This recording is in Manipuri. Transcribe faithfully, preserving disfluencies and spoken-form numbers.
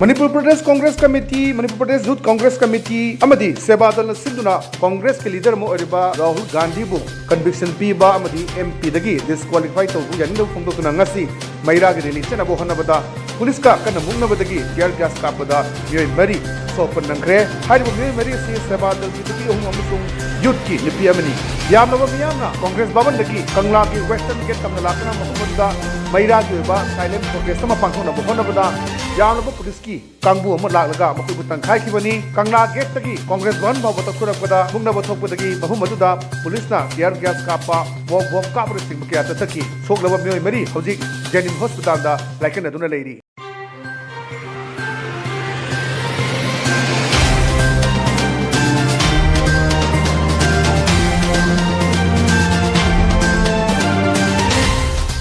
Manipur Pradesh Congress committee, Manipur Pradesh youth Congress committee ꯑꯃꯗꯤ ꯁꯦꯕꯥ ꯗꯜꯅ ꯁꯤꯟꯗꯨꯅ ꯀꯣꯡꯒ꯭ꯔꯦꯁꯀꯤ ꯂꯤꯗꯔ ꯑꯃ ꯑꯣꯏꯔꯤꯕ ꯔꯥꯍꯨꯜ ꯒꯥꯟꯙꯤꯕꯨ ꯀꯟꯚꯤꯛꯁꯟ ꯄꯤꯕ ꯑꯃꯗꯤ ꯑꯦꯝ ꯄꯤꯗꯒꯤ ꯗꯤꯁꯀ꯭ꯋꯥꯂꯤꯐꯥꯏ ꯇꯧꯕ ꯌꯥꯅꯤꯡꯗꯕ ꯐꯣꯡꯗꯣꯛꯇꯨꯅ ꯉꯁꯤ ꯃꯩꯔꯥꯒꯤ ꯔꯦꯂꯤ ꯆꯠꯅꯕ ꯍꯣꯠꯅꯕꯗ ꯄꯨꯂꯤꯁꯀ ꯀꯟꯅ ꯃꯨꯛꯅꯕꯗꯒꯤ ꯇꯤꯌꯔ ꯒ꯭ꯌꯥꯁ ꯀꯥꯞꯄꯗ ꯃꯤꯑꯣꯏ ꯃꯔꯤ ꯁꯣꯛꯄ ꯅꯪꯈ꯭ꯔꯦ꯫ ꯍꯥꯏꯔꯤꯕ ꯃꯤꯑꯣꯏ ꯃꯔꯤ ꯑꯁꯤ ꯁꯦꯕꯥ ꯗꯜꯒꯤ ꯅꯨꯄꯤ ꯑꯍꯨꯝ ꯑꯃꯁꯨꯡ ꯌꯨꯊꯀꯤ ꯅꯨꯄꯤ ꯑꯃꯅꯤ꯫ ꯌꯥꯝꯂꯕ ꯃꯤꯌꯥꯝꯅ ꯀꯣꯡꯒ꯭ꯔꯦꯁ ꯚꯕꯟꯗꯒꯤ ꯀꯪꯂꯥꯒꯤ ꯋꯦꯁꯇꯔꯟ ꯒꯦꯠ ꯇꯝꯅ ꯂꯥꯛꯇꯨꯅ ꯃꯐꯝ ꯑꯗꯨꯗ ꯃꯩꯔꯥꯒꯤ ꯑꯣꯏꯕ ꯁꯥꯏꯂꯦꯟ ꯄ꯭ꯔꯣꯇꯦꯁ ꯑꯃ ꯄꯥꯡꯊꯣꯛꯅꯕ ꯍꯣꯠꯅꯕꯗ ꯌꯥꯝꯂꯕ ꯄꯨꯂꯤꯁꯀꯤ ꯀꯥꯡꯕꯨ ꯑꯃ ꯂꯥꯛꯂꯒ ꯃꯈꯣꯏꯕꯨ ꯇꯪꯈꯥꯏꯈꯤꯕꯅꯤ꯫ ꯀꯪꯂꯥ ꯒꯦꯠꯇꯒꯤ ꯀꯣꯡꯒ꯭ꯔꯦꯁ ꯚꯕꯟ ꯐꯥꯎꯕ ꯇꯛꯊꯣꯔꯛꯄꯗ ꯃꯨꯛꯅꯕ ꯊꯣꯛꯄꯗꯒꯤ ꯃꯐꯝ ꯑꯗꯨꯗ ꯄꯨꯂꯤꯁꯅ ꯇꯤꯌꯔ ꯒ꯭ꯌꯥꯁ ꯀꯥꯞꯄ, ꯃꯣꯞ ꯕꯣꯝ ꯀꯥꯞꯄꯅꯆꯤꯡꯕ ꯀꯌꯥ ꯆꯠꯊꯈꯤ꯫ ꯁꯣꯛꯂꯕ ꯃꯤꯑꯣꯏ ꯃꯔꯤ ꯍꯧꯖꯤꯛ ꯖꯦꯅꯤꯝ ꯍꯣꯁꯄꯤꯇꯥꯜꯗ ꯂꯥꯏꯀꯠꯅꯗꯨꯅ ꯂꯩꯔꯤ꯫